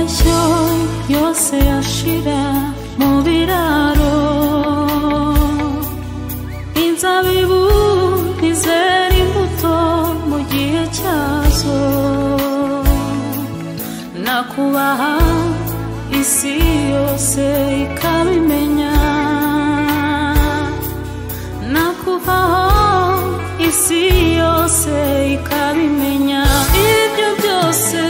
Amashyo yose yashira mu biraro, inzabibu ntizera imbuto mu gihe cyazo. Nakubaha isi yose ikabimenya, nakuvaho isi yose ikabimenya. Ibyo byose